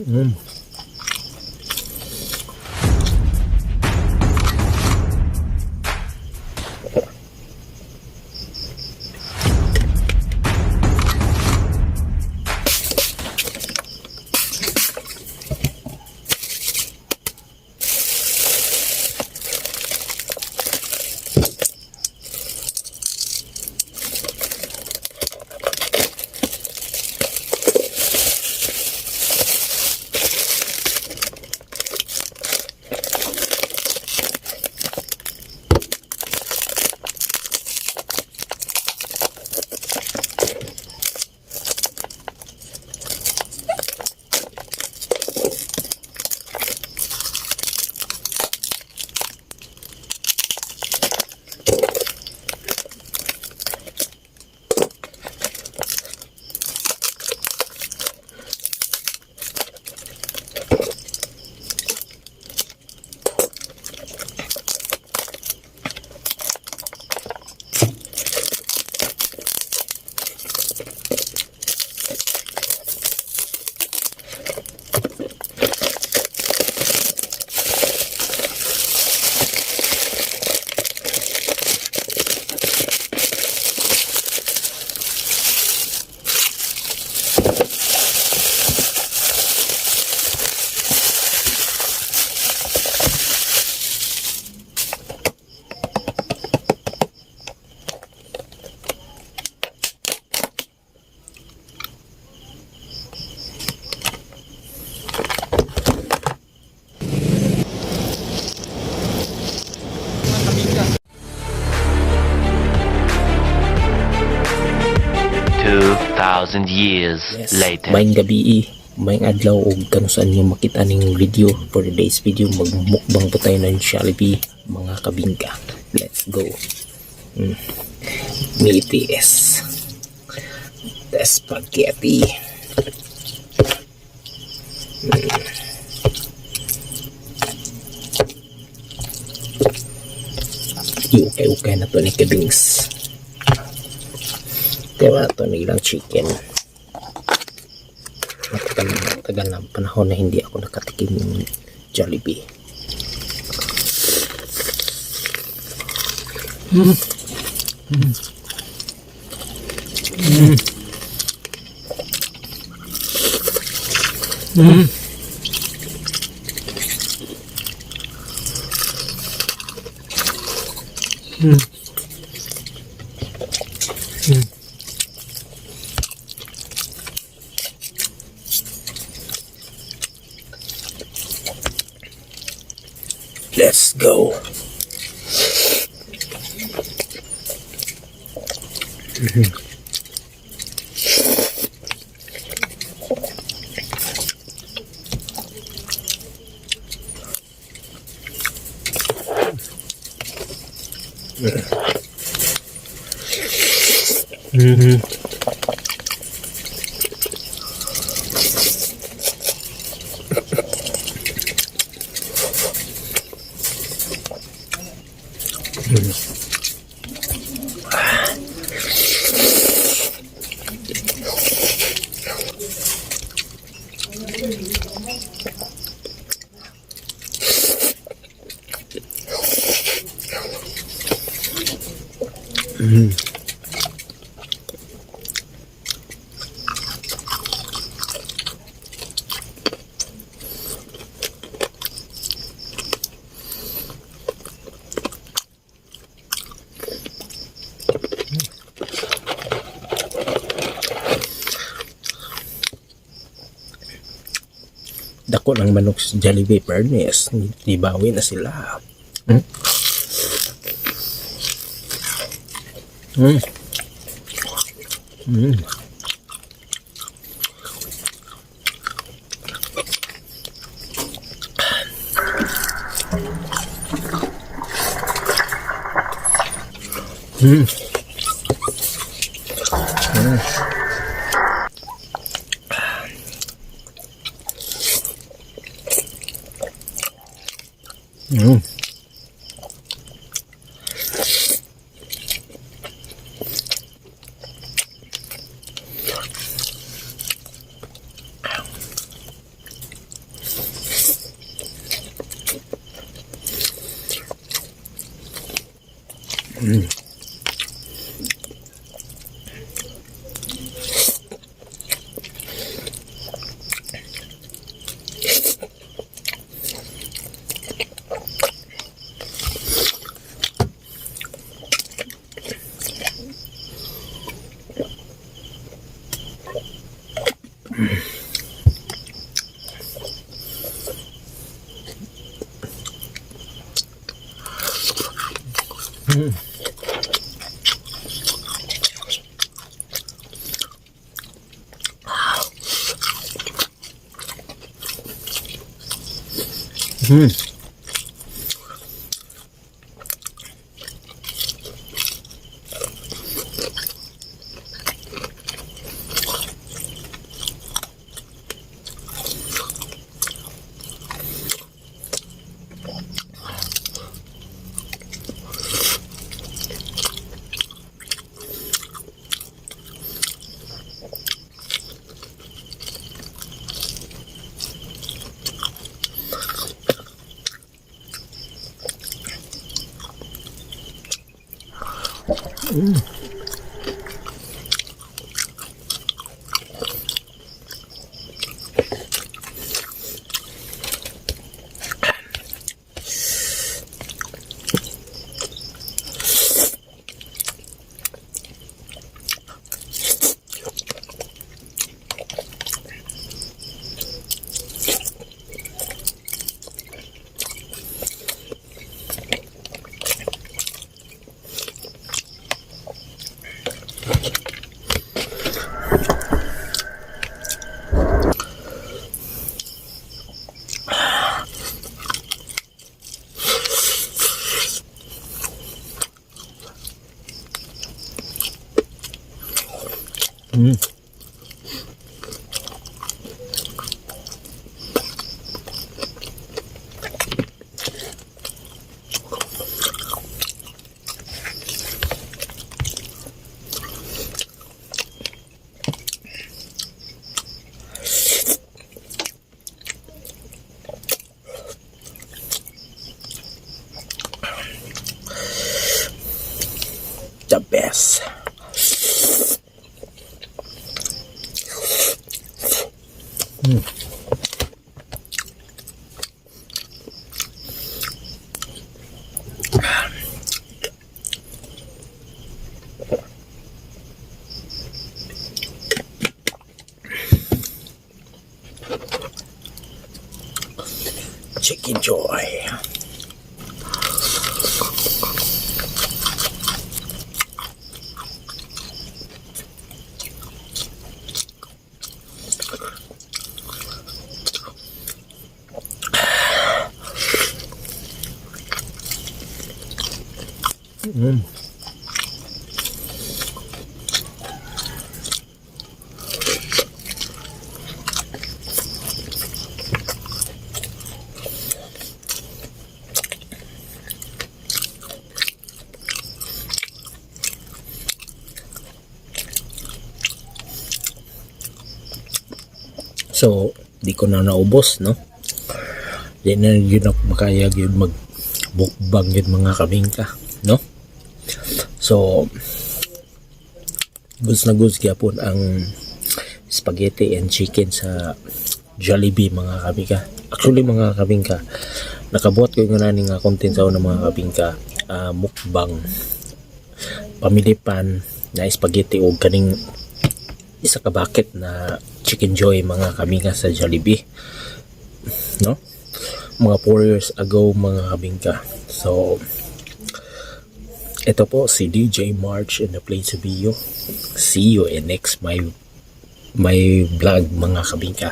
Mm. Thousand years later. Maayong gabi, maayong adlaw o kanusan nyo makita ning video for today's video. Magmukbang po tayo ng Jollibee mga kabingka. Let's go. Meaties the spaghetti. Ukay-ukay na to ni kabings. Diba ito na ilang chicken. Matagal na panahon na hindi ako nakatikim ng Jollibee. Let's go. Dako ng manok sa Jollibee, fairness, nibawi na sila. The best. Chicken Joy. So, di ko na naubos, no? Di na yun ako makayag yun magbukbang yun mga kabingka, no? So, goods na goods kaya po ang spaghetti and chicken sa Jollibee mga kabingka. Actually mga kabingka, nakabuhat ko yung naning content sa mga kabingka, mukbang pamilipan na spaghetti o kaning isa ka bucket na Chicken Joy mga kabingka sa Jollibee, no? Mga 4 years ago mga kabingka. So ito po si DJ March in the place to be you. See you in next my vlog mga kabingka.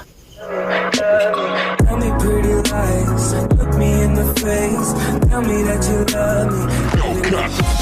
Tell me pretty lies, look me in the face, tell me that you love me.